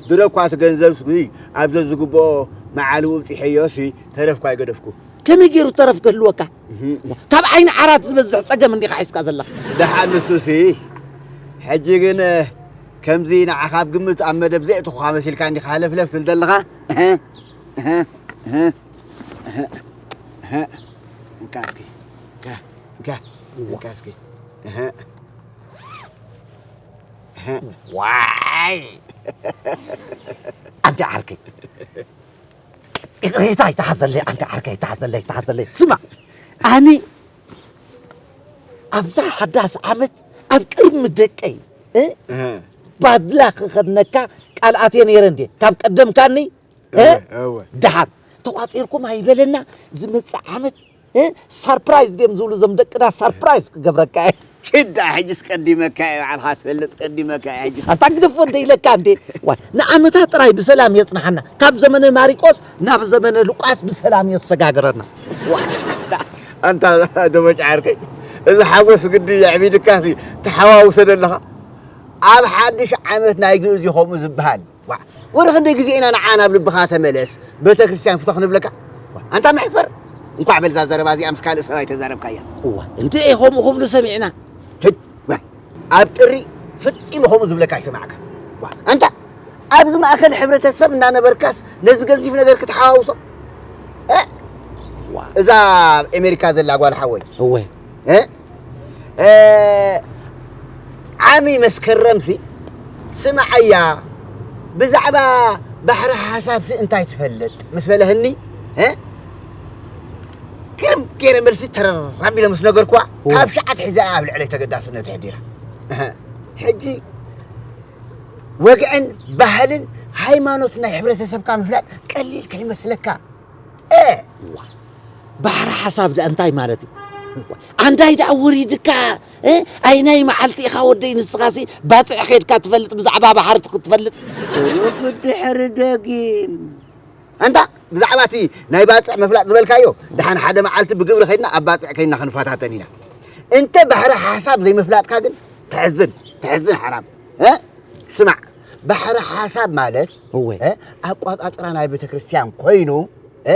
ድሮ እኳ እቲ ገንዘብ ስጉይ ኣብ ዘዝግብኦ መዓልኡ ብፂሐዮ ሲ ተረፍኩ ኣይገደፍኩ ከመይ ገይሩ ተረፍ ክህልወካ ካብ ዓይኒ ዓራት ዝበዝሕ ፀገም እንዲኻ ሒዝካ ዘለኻ ደሓን ንሱ ሲ ሕጂ ግን ከምዚ ንዓኻ ኣብ ግምት ኣብ መደብ ዘእትኹኻ መሲልካ እንዲኻ ሃለፍለፍ ትብል ዘለኻ እንካ እስኪ እንካ እስኪ ዋይ ኣንቲ ዓርከይ ይቕሬታ ይተሓዘለይ ኣንቲ ዓርከይ ይተሓዘለይ ይተሓዘለይ ስማ ኣነ ኣብዛ ሓዳስ ዓመት ኣብ ቅድሚ ደቀይ ባድላ ክኸድነካ ቃል ኣትየ ነይረ እንድየ ካብ ቀደምካኒ ደሓን ተቋፂርኩም ኣይበለና ዝመፅእ ዓመት ሳርፕራይዝ ድም ዝብሉ ዞም ደቅና ሳርፕራይዝ ክገብረካ እየ ችዳ ሕጅስ ቀዲመካ እየ ባዕልካ ትፈልጥ ቀዲመካ እየ ሕጅስ ኣንታ ግደፍ ወደ ኢለካ እንዴ ዋይ ንዓመታ ጥራይ ብሰላም የጽናሓና ካብ ዘመነ ማሪቆስ ናብ ዘመነ ሉቃስ ብሰላም የሰጋግረና ኣንታ ደመጭ ዓርከይ እዚ ሓጎስ ግዲ የዕቢድካ ተሓዋውሰ ዘለኻ ኣብ ሓድሽ ዓመት ናይ ግእዝ ይኸምኡ ዝበሃል ወረ ክንደይ ግዜ ኢና ንዓ ናብ ልብኻ ተመለስ ቤተክርስትያን ፍቶ ክንብለካ ኣንታ መሕፈር እንኳዕ በልዛ ዘረባ እዚኣ ምስ ካልእ ሰብኣይ ተዛረብካያ እዋ እንተ ከምኡ ክብሉ ሰሚዕና ኣብ ጥሪ ፍጺሙ ከምኡ ዝብለካ ይስማዕካ ኣንታ ኣብዚ ማእከል ሕብረተሰብ እናነበርካስ ነዚ ገዚፍ ነገር ክትሓዋውሶ እዛ ኣሜሪካ ዘላ ጓል ሓወይ እወ ዓሚ መስከረምሲ ስምዓያ ብዛዕባ ባሕሪ ሓሳብሲ እንታይ ትፈልጥ ምስ በለህኒ ግርም ገይረ መልሲ ተረር ኣቢለ ምስ ነገርኩዋ ካብ ሸዓት ሒዛ ኣብ ልዕለይ ተገዳስነት ኣሕዲራ ሕጂ ወግዕን ባህልን ሃይማኖት ናይ ሕብረተሰብካ ምፍላጥ ቀሊል ከይመስለካ ባሕሪ ሓሳብ ደኣ እንታይ ማለት እዩ ኣንዳይ ደኣ ወሪድካ ኣይናይ መዓልቲ ኢኻ ወደይ ንስኻሲ ባፅዕ ከድካ ትፈልጥ ብዛዕባ ባሕርቲ ክትፈልጥ ትሩፍ ድሕሪ ደጊም ኣንታ ብዛዕባ እቲ ናይ ባፅዕ ምፍላጥ ዝበልካዮ ድሓን ሓደ መዓልቲ ብግብሪ ከድና ኣብ ባፅዕ ከይና ክንፈታተን ኢና እንተ ባሕሪ ሓሳብ ዘይምፍላጥካ ግን ተሕዝን ተሕዝን ሓራም ስማዕ ባሕሪ ሓሳብ ማለት እወ። እ፣ ኣቋጻጽራ ናይ ቤተ ክርስቲያን ኮይኑ እ፣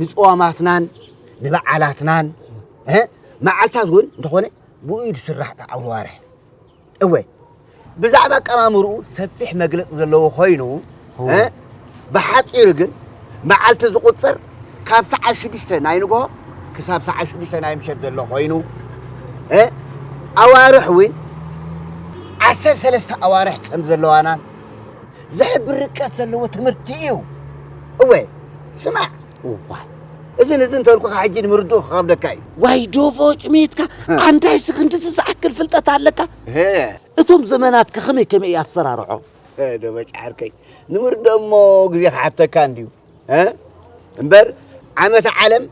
ንጽዋማትናን ንበዓላትናን እ፣ መዓልታት እውን እንተኾነ ብኡ እዩ ዝስራሕ ዓውደ ዋርሕ። እወ ብዛዕባ ኣቀማምርኡ ሰፊሕ መግለጺ ዘለዎ ኮይኑ እ፣ ብሓጺሩ ግን መዓልቲ ዝቑጽር ካብ ሰዓት ሽዱሽተ ናይ ንግሆ ክሳብ ሰዓት ሽዱሽተ ናይ ምሸት ዘሎ ኮይኑ እ፣ ኣዋርሕ እውን ዓሰርተ ሰለስተ ኣዋርሕ ከም ዘለዋናን ዝሕብር ርቀት ዘለዎ ትምህርቲ እዩ። እወ ስማዕ እዋይ እዚ ንዚ እንተልኩኻ ሕጂ ንምርድኡ ክኸብደካ እዩ። ዋይ ዶቦ ጭሜትካ ኣንዳይ ስኽንድዚ ዝኣክል ፍልጠት ኣለካ። ሄ እቶም ዘመናት ከኸመይ ከመይ ኣሰራርዖ ዶ በጫ ዓርከይ ንምርድኦ እሞ ግዜ ክሓተካ እንድዩ እ? እምበር ዓመተ ዓለም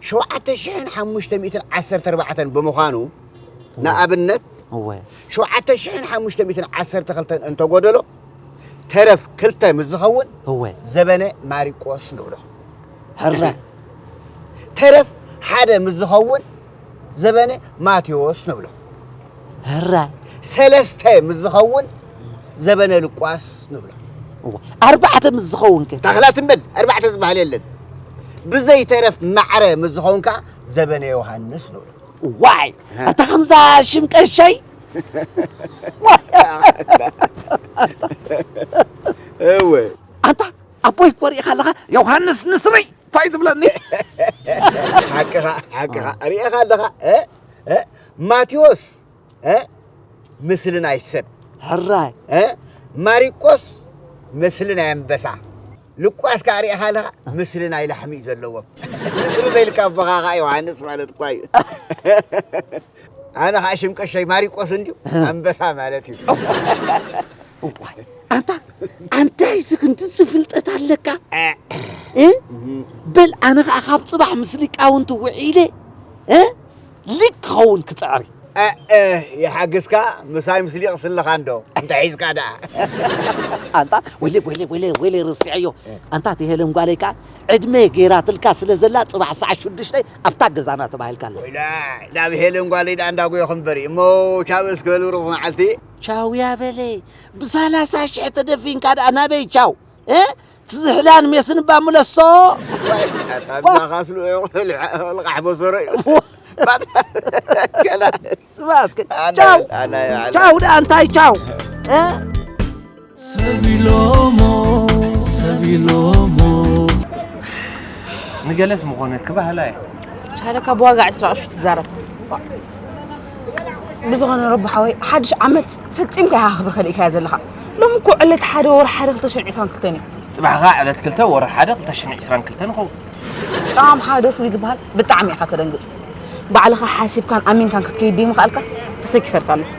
ሸውዓተ ሽሕን ሓሙሽተ ሚእትን ዓሰርተ ኣርባዕተን ብምዃኑ ንኣብነት እወ ሸውዓተ ሽሕን ሓሙሽተ ሚእትን ዓሰርተ ክልተን እንተጎደሎ ተረፍ ክልተ ምስ ዝኸውን እወ ዘበነ ማሪቆስ ንብሎ። ሕረ ተረፍ ሓደ ምስ ዝኸውን ዘበነ ማቴዎስ ንብሎ። ሕረ ሰለስተ ምስ ዝኸውን ዘበነ ልቋስ ንብሎ። እወ ኣርባዕተ ምስ ዝኸውን ከ ታኽላት እምበል ኣርባዕተ ዝበሃል የለን። ብዘይተረፍ ማዕረ ምስ ዝኸውን ከዓ ዘበነ ዮሃንስ ንብሎ። ዋይ ኣታ ከምዛ ሽም ቀሻይ እወ ኣንታ ኣቦይ እኮ ርኢኻ ኣለኻ ዮሃንስ ንስሪ እንታይ ዝብለኒ ሓቅኻ ሓቅኻ ርኢኻ ኣለኻ እ? እ? ማቴዎስ እ? ምስሊ ናይ ሰብ ሕራይ እ? ማሪቆስ ምስሊ ናይ ኣንበሳ ልቋስ ከዓ ርኢኻ ኣለኻ ምስሊ ናይ ላሕሚ እዩ ዘለዎም። ምስሉ ዘይልካ ኣቦኻ ከዓ ዮሃንስ ማለት እኳ እዩ። ኣነ ከዓ ሽም ቀሻይ ማሪቆስ እንድዩ ኣንበሳ ማለት እዩ። እዋይ ኣንታ ኣንታይ ስኽንድዚ ፍልጠት ኣለካ እ? በል ኣነ ከዓ ካብ ፅባሕ ምስ ሊቃውንቲ ውዒለ እ? ሊቅ ክኸውን ክፅዕር እዩ። እ፣ እ፣ ይሓግዝካ ምሳይ ምስ ሊቕ ስለኻ እንዶ እንታይ ሒዝካ ደኣ ኣንታ ወይለ ወይለ ወይለ ወይለ ርስዐዮ ኣንታ እቲ ሄለን ጓለይ ከዓ ዕድመ ገይራትልካ ስለ ዘላ ፅባሕ ሰዓት ሽዱሽተ ኣብታ ገዛና ተባሂልካ ኣለ ወይላ ናብ ሄለን ጓለይ ደኣ እንዳጎየኹ እምበሪ እሞ ቻው እስኪ በሉ ሩቕ መዓልቲ ቻውያ በለ ብሳላሳ ሽሕ ተደፊንካ ደኣ ናበይ ቻው እ? ትዝሕላን ሜስን ባሙለሶ ኣታብዛኻስሉ ልቓሕ በሰሮ እዩ ገላ ስማ እስኪ ቻው ቻው ደኣ እንታይ ቻው እ? ሰብ ኢሎሞ ሰብ ኢሎሞ ንገለስ ምኾነ ክባህላ እየ ቻለካ ብዋጋ ዕስራ ቅርሺ ትዛረብ ብዝኾነ ረቢ ሓወይ ሓድሽ ዓመት ፈጺምካ ኢኻ ክብሪ ከሊእካያ ዘለኻ ሎሚ እኮ ዕለት ሓደ ወር ሓደ ክልተ ሽሕን ዕስራን ክልተን እዩ ፅባሕኻ ዕለት ክልተ ወር ሓደ ክልተ ሽሕን ዕስራን ክልተን ይኸውን ጣም ሓደ ፍሉይ ዝበሃል ብጣዕሚ ኢኻ ተደንግፅ ባዕልኻ ሓሲብካን ኣሚንካን ክትከይድ ድዩ ምኽኣልካ ተሰኪፈልካ ኣለኹ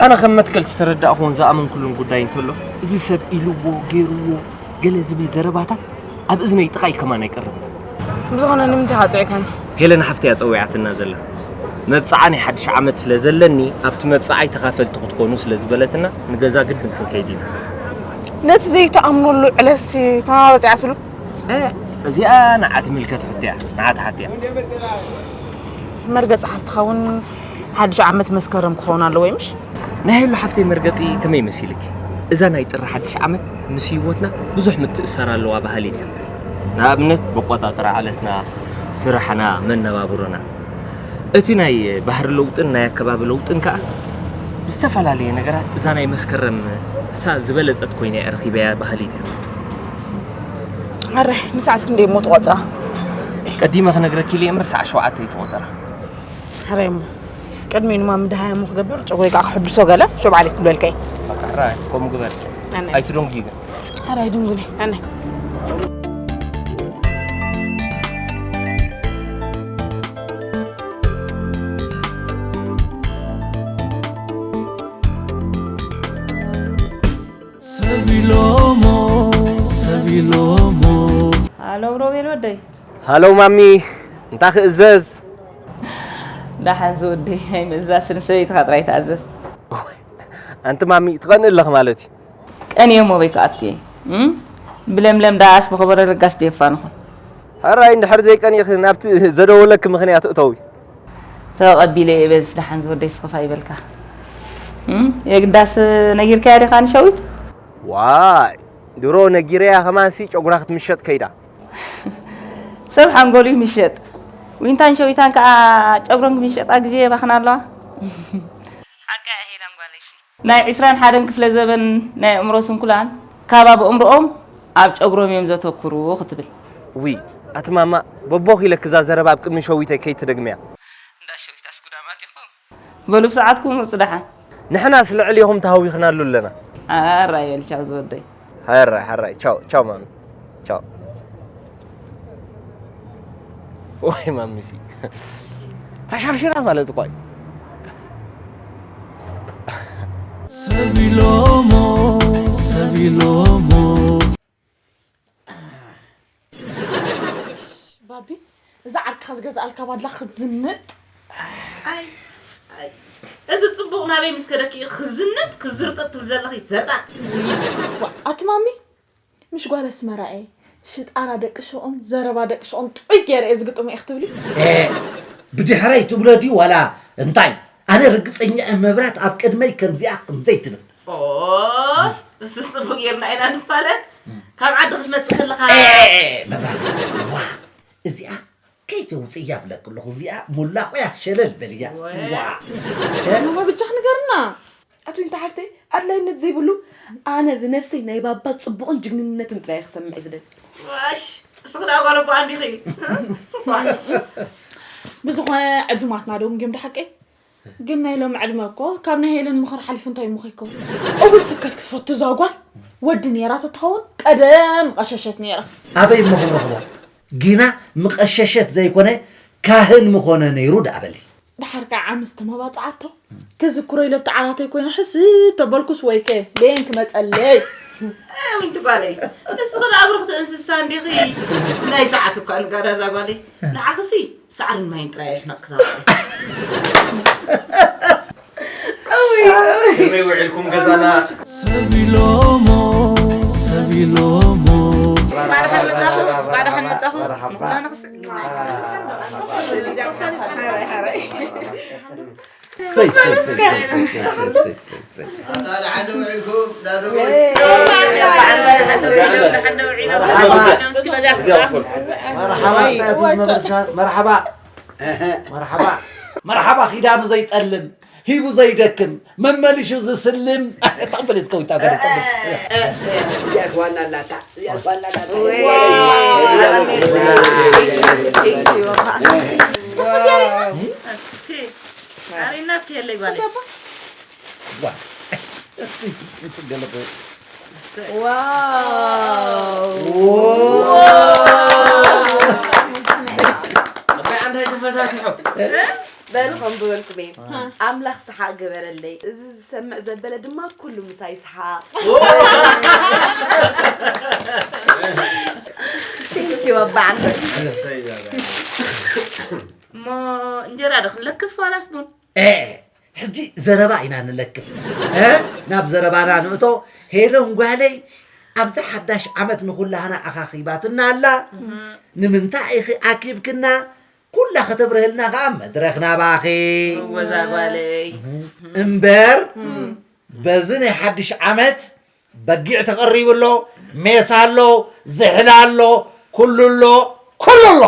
ኣነ ከም መትከል ዝተረዳእኹዎን ዝኣመንኩሉን ጉዳይ እንተሎ እዚ ሰብ ኢልዎ ገይርዎ ገለ ዝብል ዘረባታት ኣብ እዝነይ ጥቓይ ከማን ኣይቀርብን። ብዝኾነ ንምንታይ ኢኻ ኣጽዊዕካኒ? ሄለን ሓፍተይ እያ ጸዊዓትና ዘላ። መብጽዓ ናይ ሓድሽ ዓመት ስለ ዘለኒ ኣብቲ መብጽዓይ ተኻፈልቲ ክትኮኑ ስለ ዝበለትና ንገዛ ግድን ክንከይድ ኢና። ነቲ ዘይትኣምነሉ ዕለትሲ ተማወጺኣትሉ? እ፣ እዚኣ ንዓ ትምልከት ሕቶ እያ፣ ንዓ ትሓት እያ። መርገጺ ሓፍትኻ እውን ሓድሽ ዓመት መስከረም ክኸውን ኣለዎ እዩ ምሽ? ናይ ሄሉ ሓፍተይ መርገጺ ከመይ መሲልኪ? እዛ ናይ ጥሪ ሓድሽ ዓመት ምስ ህይወትና ብዙሕ ምትእስሳር ኣለዋ በሃሊት እያ። ንኣብነት መቆጻጽራ ዕለትና፣ ስራሕና፣ መነባብሮና። እቲ ናይ ባህሪ ለውጥን ናይ ኣከባቢ ለውጥን ከኣ ብዝተፈላለየ ነገራት እዛ ናይ መስከረም እሳ ዝበለጸት ኮይና እየ ረኺበያ በሃሊት እያ። ኣረ ንሰዓት ክንደይ እሞ ትቆጽራ? ቀዲመ ክነግረኪ ኢለ እየ እምበር ሰዓት ሸውዓተ እዩ ትቆጽራ። ኣረ እሞ ቅድሚ ንማሚ ደሃያ እሞ ክገብር ጨጉረይ ከዓ ክሕድሶ ገለ ሽዑ ባዕለይ ክብለልካ እየ። በቃ ሕራይ ከምኡ ግበሪ። ኣነ። ኣይትደንጉዪ ግን። ኣረ ኣይድንጉን እየ ኣነ። ሰብ ኢሎሞ ሰብ ኢሎሞ ሃሎ ሮቤል ወደይ ሃሎ ማሚ፣ እንታይ ክእዘዝ? ደሓን ዝወደይ ኣይምእዛዝን ሰበይትኻ ጥራይ ተኣዘዝ። ኣንቲ ማሚ ትቐንእ ኣለኺ ማለት እዩ። ቀንየ እሞ በይ ክኣቱ እየ። እም? ብለምለም ዳኣስ ብኸበሮ ለጋስ ድየፋንኹ። ሕራይ እንድሕር ዘይቀኒእኺ ናብቲ ዘደወለኪ ምኽንያት እተዊ። ተቐቢለ እየ በዚ ደሓን ዝወደይ ስኽፍ ኣይበልካ። እም? የግዳስ ነጊርካያ ዲኻ ንሸዊት? ዋይ፣ ድሮ ነጊረያ ከማንሲ ጨጉራ ክትምሸጥ ከይዳ። ሰብ ሓንጎሉ ይምሸጥ። ዊንታን ሸዊታን ከዓ ጨጉሮም ክምሸጣ ግዜ የባኽና ኣለዋ። ሓቃ እያ ሄለን ጓለይሲ። ናይ ዕስራን ሓደን ክፍለ ዘበን ናይ ኣእምሮ ስንኩላን ካብ ኣብ ኣእምሮኦም ኣብ ጨጉሮም እዮም ዘተኩሩ ክትብል። ዊ ኣቲ ማማ በቦኽ ኢለኪ እዛ ዘረባ ኣብ ቅድሚ ሸዊተይ ከይትደግምያ። እንዳ ሸዊታስ ጉዳማት ኢኹም። በሉ ብሰዓትኩም ውፁ ደሓን። ንሕናስ ልዕል ኢኹም ተሃዊኽናሉ ኣለና። ኣራይ በል ቻው ዝወደይ። ሓራይ ሓራይ ቻው ቻው ማሚ ቻው። ዋይ ማሚሲ ተሸርሽራ ማለት እኳ እዩ። ሰቢሎሞ ሰቢሎሞ ባቢ እዛ ዓርክኻ ዝገዝኣልካ ባድላ ክትዝንጥ ኣይ ኣይ እዚ ፅቡቕ ናበይ ምስ ከደኪ እዩ ክዝንጥ ክዝርጥጥ ትብል ዘለኺ ዘርጣ ኣቲ ማሚ ምሽ ጓል ኣስመራ እየ ሽጣራ ደቂ ሸኦን ዘረባ ደቂ ሸኦን ጥዑይ ገይረ እየ ዝግጥሞ እየ ክትብሊ ብድሕረይ ትብሎ ድዩ ዋላ እንታይ ኣነ ርግፀኛ እየ መብራት ኣብ ቅድመይ ከምዚኣ ከምዘይ ትብል ኦሽ እሱስ ፅቡቅ ጌርና ኢና ንፋለጥ ካብ ዓዲ ክትመፅእ ከለካ መብራት ዋ እዚኣ ከይተውፅያ ብለክ ኣለኹ እዚኣ ሙላቆያ ሸለል በልያ ዋ ኖኖ ብጃኽ ንገርና ኣቶ ይንታ ሓፍተይ ኣድላይነት ዘይብሉ ኣነ ብነብሰይ ናይ ባባ ፅቡቕን ጅግንነትን ጥራይ ክሰምዕ ዝደሊ ዋሽ እስኺ ደኣ ጓል ኣቦኣ እንዲኺ ብዝኾነ ዕዱማትና ዶ እንድዮም ድሓቀይ ግን ናይ ሎም ዕድመ እኮ ካብ ናይ ሄለን ምኽሪ ሓሊፉ እንታይ እሞ ከይከውን እውይ ስብከት ክትፈቱ እዛ ጓል ወዲ ነይራ ተትኸውን ቀደም ቀሸሸት ነይራ ኣበይ እሞ ክንረኽቦ ጊና ምቐሸሸት ዘይኮነ ካህን ምኾነ ነይሩ ደኣ በሊ ድሓር ከዓ ዓምስ ተመባፅዓቶ ክዝክሮ ኢለ ኣብቲ ዓራተይ ኮይነ ሕስብ ተበልኩስ ወይከ በየን ክመፀለይ ኣዊንቲ ጓለይ ንስኺ ደኣ ብርኽቲ እንስሳ እንዲኺ ናይ ሰዓት እኳ ንጋዳ እዛ ጓለይ ንዓኽሲ ሳዕርን ማይን ጥራይ የሕነቕ ክዛወር ከመይ ውዒልኩም ገዛና ሰቢሎሞ ሰቢሎሞ ባዕዳኸን መጻኹ ባዕዳኸን መጻኹ ምኽንያቱ ክስዕ ሰይ ሰይ ሰይ ሰይ ሰይ ሰይ ሰይ ሰይ ኣታ ደሓን ውዒልኩም ዳደቦ መርሓባ እንታይ ኣቶ ምምስጋን መርሓባ መርሓባ መርሓባ መርሓባ ኪዳኑ ዘይጠልም ሂቡ ዘይደክም መመሊሹ ዝስልም ተቐበል እስከ ወይታ ገለ ጸብል እዚኣስ ዋና ኣላታ እዚኣስ ዋና ኣላታ ኣሬና እስኪ የለይ ጓለይ ዋው ኣባይ ኣንታይ ተፈታቲሖም በሉ ከም ዝበልኩም እየ ኣምላኽ ሰሓቕ ግበረለይ እዚ ዝሰምዕ ዘበለ ድማ ኩሉ ምሳይ ሰሓቕ Thank you ኣባ ዓንተ እሞ እንጀራ ዶ ክንለክፍ ዋላስ ቡን ሕጂ ዘረባ ኢና ንለክፍ እ ናብ ዘረባና ንእቶ ሄለን ጓለይ ኣብዚ ሓዳሽ ዓመት ንኩላህና ኣኻኺባትና ኣላ ንምንታይ ኢኺ ኣኪብክና ኩላ ከተብርህልና ከዓ መድረኽ ናባኺ ወዛ ጓለይ እምበር በዚ ናይ ሓድሽ ዓመት በጊዕ ተቐሪቡ ኣሎ፣ ሜስ ኣሎ፣ ዝሕል ኣሎ፣ ኩሉ ኣሎ፣ ኩሉ ኣሎ።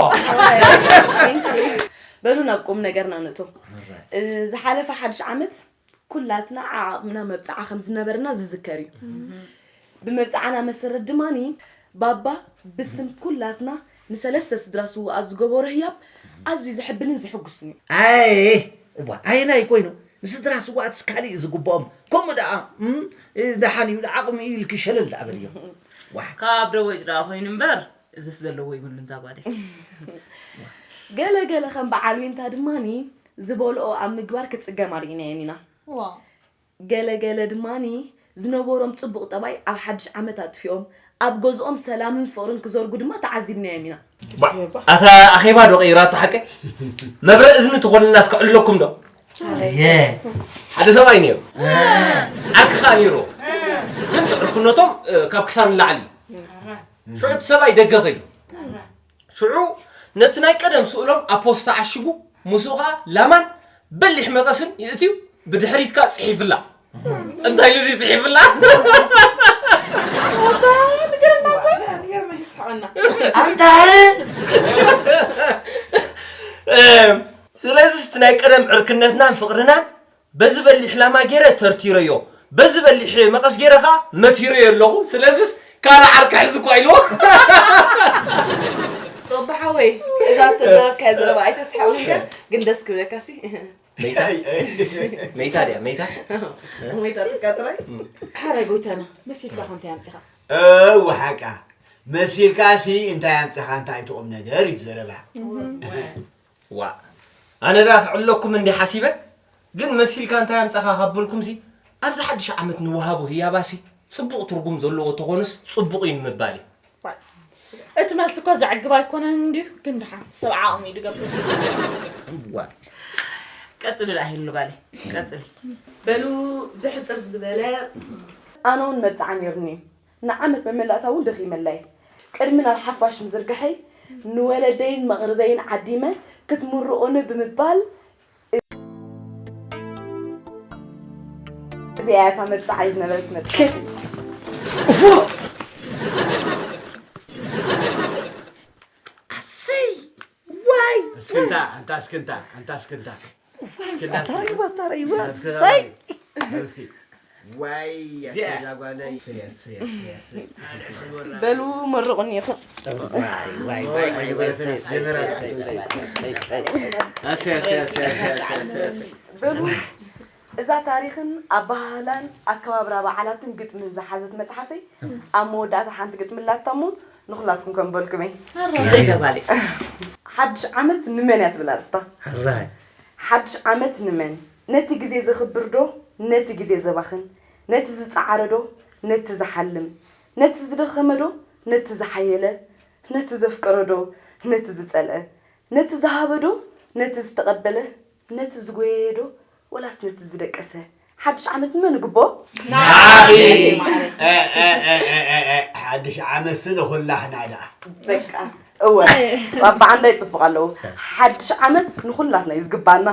በሉ ናብ ቁም ነገርና ንእቶ። ዝሓለፈ ሓድሽ ዓመት ኩላትና ዓዓቕምና መብፅዓ ከም ዝነበርና ዝዝከር እዩ። ብመብፅዓና መሰረት ድማኒ ባባ ብስም ኩላትና ንሰለስተ ስድራ ስውኣት ዝገበሮ ህያብ ኣዝዩ ዘሕብንን ዘሕጉስን እዩ። ኣይ እዋ ኣየናይ ኮይኑ ንስድራ ስውኣትስ ካሊእ እዩ ዝግብኦም ከምኡ ደኣ እም፣ ደሓን እዩ ዓቕሚ እዩ ኢልኪ ሸለል ደኣ በልዮ ዋሕ ካብ ደወጭ ደኣ ኮይኑ እምበር እዝስ ዘለዎ ይብሉን እዛ ጓለይ ገለ ገለ ከም በዓል ዊንታ ድማኒ ዝበልኦ ኣብ ምግባር ክፅገም ኣርኢናየን ኢና ዋው ገለ ገለ ድማኒ ዝነበሮም ፅቡቕ ጠባይ ኣብ ሓድሽ ዓመት ኣጥፊኦም ኣብ ገዝኦም ሰላምን ፍቕርን ክዘርጉ ድማ ተዓዚብናዮም ኢና። ኣታ ኣኼባ ዶ ቀይራቶ ሓቀይ? መብረ እዝኒ ትኾንናስ ከዕልለኩም ዶ? ኣየ ሓደ ሰብኣይ ነይሩ ዓርኪ ኸኣ ነይርዎ ግን ትዕርክነቶም ካብ ክሳብ ንላዕሊ እዩ። ሽዑ እቲ ሰብኣይ ደገ ኸይዱ ሽዑ ነቲ ናይ ቀደም ስእሎም ኣብ ፖስታ ዓሺጉ ምስኡ ኸዓ ላማን በሊሕ መቐስን የእትዩ ብድሕሪት ከኣ ጽሒፍላ እንታይ ኢሉ ድዩ ጽሒፍላ ኣንታ ንገረና እኮ። ንገረና ይስሓቐና። ኣንታ ስለዚስ ናይ ቀደም ዕርክነትናን ፍቕርናን በዚ በሊሕ ላማ ገይረ ተርቲረዮ፣ በዚ በሊሕ መቐስ ገይረ ኸዓ መቲረዮ ኣለኹ። ስለዚስ ካልእ ዓርኪ ሕዚ እኳ ኢልዎ። ሮቢ ሓወይ፣ እዛ ዝተዘረብካያ ዘረባ ኣይተስሓውን እምበር፣ ግን ደስ ክብለካ ሲ። መይታ? መይታ ድያ? መይታ? መይታ ጥቃ ጥራይ? ሓራይ ጎይታና፣ መሲልካ ከ እንታይ ኣምጺኻ? እወ ሓቃ። መሲልካ ሲ እንታይ ኣምጺኻ፣ እንታይ ትቑም ነገር እዩ ዘረባ። ዋ፣ ኣነ ደኣ ክዕለኩም እንዲ ሓሲበ፣ ግን መሲልካ እንታይ ኣምጻኻ ካብ በልኩምሲ፣ ኣብዚ ሓድሽ ዓመት ንወሃቦ ህያባሲ ጽቡቕ ትርጉም ዘለዎ ተኾነስ ጽቡቕ እዩ ንምባል እዩ። ዋይ፣ እቲ መልሲ እኮ ዘዕግብ ኣይኮነን እንድዩ፣ ግን ደሓን ሰብ ዓቕሙ እዩ ዝገብር። ዋ፣ ቀጽሊ ደኣ ሄሉ ጓለይ፣ ቀጽሊ። በሉ፣ ብሕጽር ዝበለ ኣነ እውን መብጽዓ ነይሩኒ እዩ። ንዓመት መመላእታ እውን ደኺመላ እየ። ቅድሚ ናብ ሓፋሽ ምዝርጋሐይ፣ ንወለደይን መቕርበይን ዓዲመ ክትምርቑኒ ብምባል፣ እዚኣ እያ እታ መብጽዓይ ዝነበረት መብጽዓ። ኣሰይ! ዋይ! እስክንታ፣ ኣንታ እስክንታ፣ ኣንታ እስክንታ። እስክንታ፣ እስክንታ። ታሪዋ፣ ታሪዋ። ነብስኻ ሰይ! ነብስኪ። ዋይ፣ እዚኣ። ኣሰይ፣ ጓለይ። እሰይ፣ እሰይ፣ እሰይ፣ እሰይ። በሉ፣ መርቑኒ ኢኹም። ዋይ፣ ዋይ፣ ዋይ፣ ዋይ፣ ዋይ። ኣሰይ፣ ኣሰይ፣ ኣሰይ፣ ኣሰይ፣ ኣሰይ። በሉ፣ እዛ ታሪኽን ኣበሃህላን ኣከባብራ በዓላትን ግጥምን ዝሓዘት መጽሓፈይ ኣብ መወዳእታ ሓንቲ ግጥሚ ኣላታ እሞ ንኹላትኩም ከንበልኩም እየ። ኣሰይ፣ ዘባሊ። ሓድሽ ዓመት ንመን እያ ትብል ኣርእስታ? ሕራይ። ሓድሽ ዓመት ንመን? ነቲ ግዜ ዘኽብር ዶ? ነቲ ግዜ ዘባኽን? ነቲ ዝጸዓረ ዶ? ነቲ ዝሓልም? ነቲ ዝደኸመ ዶ? ነቲ ዝሓየለ? ነቲ ዘፍቀረ ዶ? ነቲ ዝጸልአ? ነቲ ዝሃበ ዶ? ነቲ ዝተቐበለ? ነቲ ዝጎየየ ዶ? ወላስ ነቲ ዝደቀሰ? ሓድሽ ዓመት ንመን ይግብኦ? ናኺ። እ፣ እ፣ እ፣ እ፣ እ፣ እ፣ ሓድሽ ዓመትሲ ንኹላህና ደኣ። በቃ፣ እወ። ባባ ዓንዳይ ጽቡቕ ኣለዉ። ሓድሽ ዓመት ንኹላትና እዩ ዝግባና።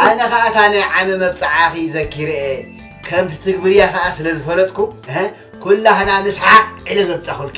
ኣነ ኸኣ እታ ናይ ዓመ መብጽዓኺ ዘኪረ እየ። ከም ትትግብርያ ኸኣ ስለ ዝፈለጥኩ፣ እህ፣ ኩላህና ንስሓቕ ኢለ ዘብጻኹልኪ።